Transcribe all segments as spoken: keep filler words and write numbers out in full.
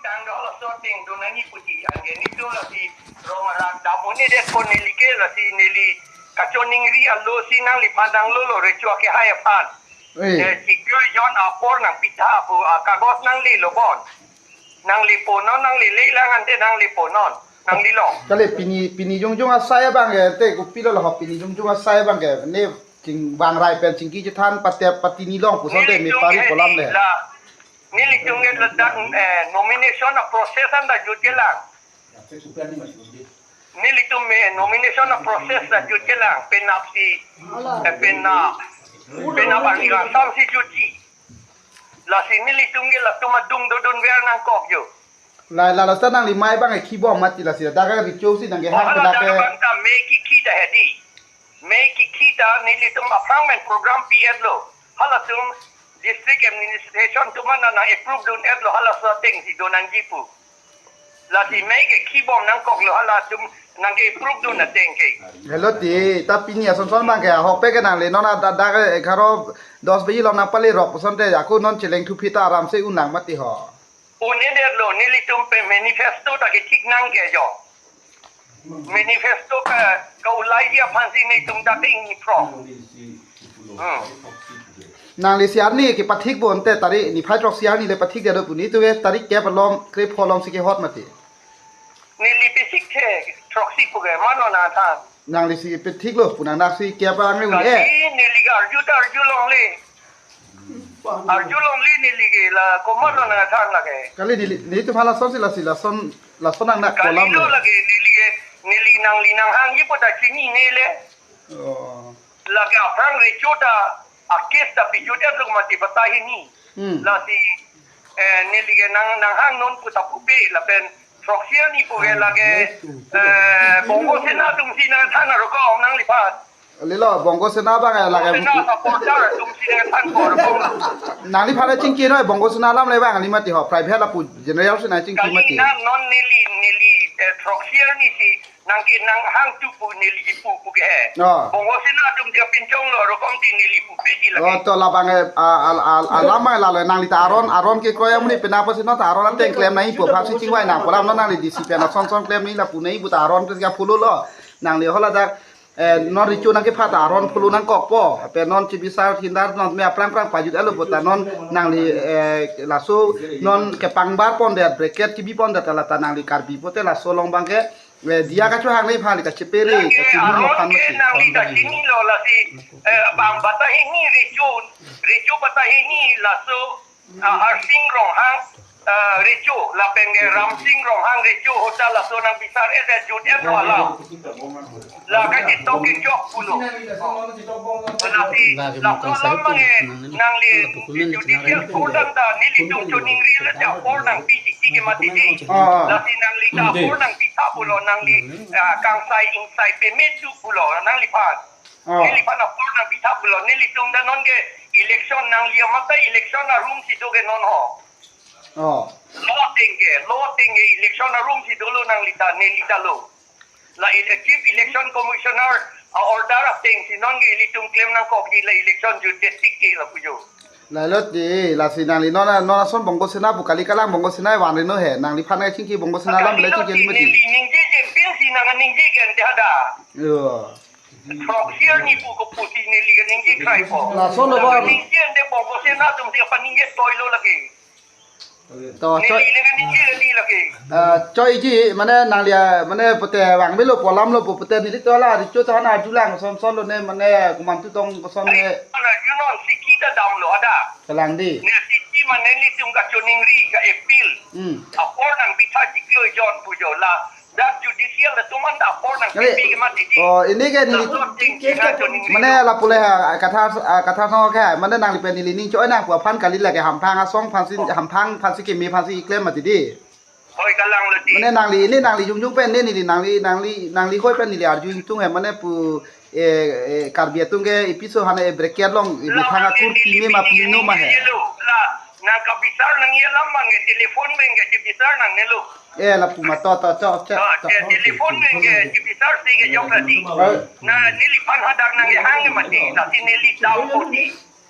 Tang do laso ateng do nangji puji anke nelitum lasi rong arat dam un-edet pon neli ke lasi neli kachoningri alo si nangliphan nanglo lo recho akehai aphan. Oi. Eh, chiklo jon apor nangpitha pu akagos nanglelo bon. Nanglepo non, nanglele lang ante nanglepo non. Nanglelo. Kali pini, pini jongjong asai abang ke, te kopilo lo pini jongjong asai abang ke, ne chingvang rai pen chingki chethan patep patini long puson te me pari kolam le. La, nelitum ke ladak, eh, nomination a-process anta jutje lang. Nelitum me nomination a-process ta jutje lang, penap si, eh, penap, penap angkang sam si jutji. Lasi nelitum ke latum adung dodun ver nangkok jo. La, la, lasi nangli mei abang ekhibom mati lasi, dak ke recho si nang ke hang. Hala dak ke abang ta mei kikhi ta hedi. Mei kikhi ta nelitum aphrang pen program pi-etlo. Halatum district administration atum an nang approve dun-etlo halaso ateng si do nangji pu. Lasi mei ke khibom nangkoklo halatum nang ke approve dun ateng ke. Helo ti, ta pini ason son abang ke, ahokpet ke nangle non ada dak ke egharo dos baji along nangpalerok puson te, ako non cheleng thuphi ta aram si un nang mati ho. Un-edetlo, nelitum pen manifesto ta kethik nang ke jo. Manifesto ke, ke-ulai dia aphan si nelitum ta ke ingni pro. Hmm. Nangli si arni kepathik bo ante tarik niphai throksi arni le pathik dia do pu, netum ke tarik kep along, krepho along si kehot mati. Neli pisik the throksi pu ke, mano nangthan. Nangli si pathiklo pu nang, nangsi kep ang le un-e. Kali neli ke arju ta arju longle. Arju longle neli ke la komat lo nangthan lake. Kali neli, nelitum hala son si lasi lason, lason nang nak kolam kalilo le. Lake neli ke, neli nangli nanghangji pu ta chinine le. Oh. Lake aphrang recho ta, a-case ta pijut-etlo mati batai hini. Hmm. Lasi, eh, neli ke nang, nanghang non pu ta pupe lapen throksi arni pu ke lake, eh, Bongo Sena atum si nangthan arokom nangliphan. Lelo, Bongo Sena abang ke lake. Bongo Sena supporter atum si nangthan arokom. Nangliphan chingki noi, Bongo Sena alam le abang kali mati ho, private lapu general si nangchingki mati. Kali na non neli, neli, eh, throksi arni si nang ke nanghang tu pu neli pu pu ke he. Oh. Bongo Sena atum dia pinchong lo arokom ti neli pupe ti lake. Oh, to labang, eh, a, a, a, alam abang lalo nangli ta aron, aron kekroi amonit penap pusi non ta aron ateng klem nangji pu aphan si chingvai nang pu alam non nangli D C pen ason son klem nangji lapu nangji pu ta aron pen ka follow lo. Nangli hala dak, eh, non recho nang kepha ta aron follow nangkokpo. Pen non chibisar hindar non me aphrang phrang pajut-etlo pu ta non nangli, eh, laso non kepangbar pondet, bracket kebi pondet ta la ta nangli Karbi pute laso along abang ke, eh, diya kachohang nangji aphan kachepere, lake kachini aron aphan ke mati. Nangli ta chinilo lasi, eh, bang batai hini recho, recho batai hini laso, ah, Harsing Ronghang, ah, recho, lapen ke Ramsing Ronghang recho ahut ta laso nangpisar-et, eh, jut-etlo alam. La kachetok kechok pulo. Lasi, laso alam abang ke, nangli judicial court anta nelitum choningri le apor nangpi titi ke mati di. Ah. Lasi nangli ta apor nangpitha pulo, nangli, ah, kangsai ingsai peme tu pulo nangliphan. Ah. Neliphan apor nangpitha pulo, nelitum ta non ke election nangli amat ta election arum si do ke non ho. Oh. Law ateng ke, law ateng ke election arum si dolo nangli ta, neli ta lo. La ele-, Chief Election Commissioner a-order ateng si non ke ilitum klem nangkokji la election jut detik ke lapu jo. Lalo ti, lasi nangli non, non ason Bongo Sena pu kali, kalang Bongo Sena vanri no he, nangliphan chingki Bongo Sena alam le chingki mati. Neli ningje je pin si nang ningje ke ante hadak. Yo. Throksi arni pu kopusi neli kaningje kraipo. Lason lo ba. Ningje ante Bongo Sena atum si apa ningje toilo lake. To, neli choi. Neli kaningje neli lake. Ah, choiji, mane nangli, ah, mane pute vangvelo pu alam lo pu pute neli to la recho ta hana arjulang son son lo ne mane komantu tong koson ne. Ai, mana junon siki ta damlo ada. Kalang di. Ne siki mane nelitum kachoningri ka-appeal. Hmm. Apor nangpitha chiklo jon pu jo la. Dak judicial atum anta apor nang, eh, pipi ke mati di. Oh, ini ke neli. Laso ting kita choningri mane lo. Lapu le ha, kathar, ah, kathar song ke, mane nangli pen neli ning choi nang pu aphan kali lake hamphang asong aphan si, hamphang aphan si keme aphan si keklem mati di. Hoi kalang lo di. Mane nangli, ini nangli jongjong pen ne neli nangli, nangli, nangli hoi pen neli arju ingtung he, mane pu, eh, eh, Karbi atum ke episode hana e bracket along, e bethang akur pime ma pino ma he. La, nang kabisar nangji alam abang ke telephone abang ke chibisar nangnelo. Eh, lapu ma to, to, cho, cho, to. Telephone abang ke chibisar si ke jok tadi. Eh. Na neliphan hadak nangkehang mati, lasi neli dam poti.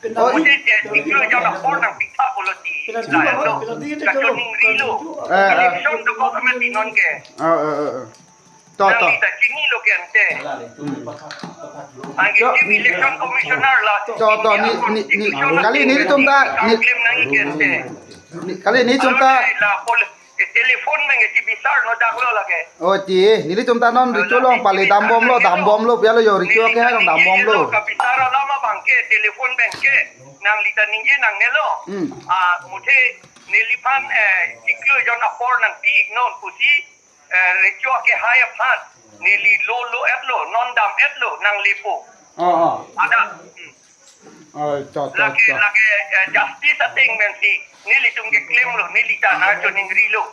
Oh, i- Mate je chiklo jon apor nangpitha pulo ti. Penalty La lo, lo. Penalty ke Kacho chiklo. Ningri lo. Eh, eh. Election dokok amat ti non ke. Oh, oh, oh, oh. To, to. Nangli ta chinilo ke ante. Hmm. Anke To. Chief Election Commissioner la. To, to, ni, ni, ni, Constitution kali nelitum ta, ni, Claim nangji ke ante. Ni, kali nelitum ta. Alo la pol-, eh, telephone pen ke chibisar no daklo lake. Oh, ti, nelitum ta non Alo recho la along pale dambomlo, dambomlo, pialo yo recho ke hai along dambomlo. Kabisar alam abang ke telephone pen ke nangli ta ningje nangnelo. Hmm. Ah, mate neliphan, eh, chiklo jon apor nangpi-iknon pusi, eh, recho ke hai aphan neli lo lo-etlo, non dam-etlo, nanglepo. Oh, oh. Ada. Hmm. Oh, to, to, Lake, to. Lake, eh, justice ateng pensi nelitum ke claim lo, neli ta nangcho ningri lo.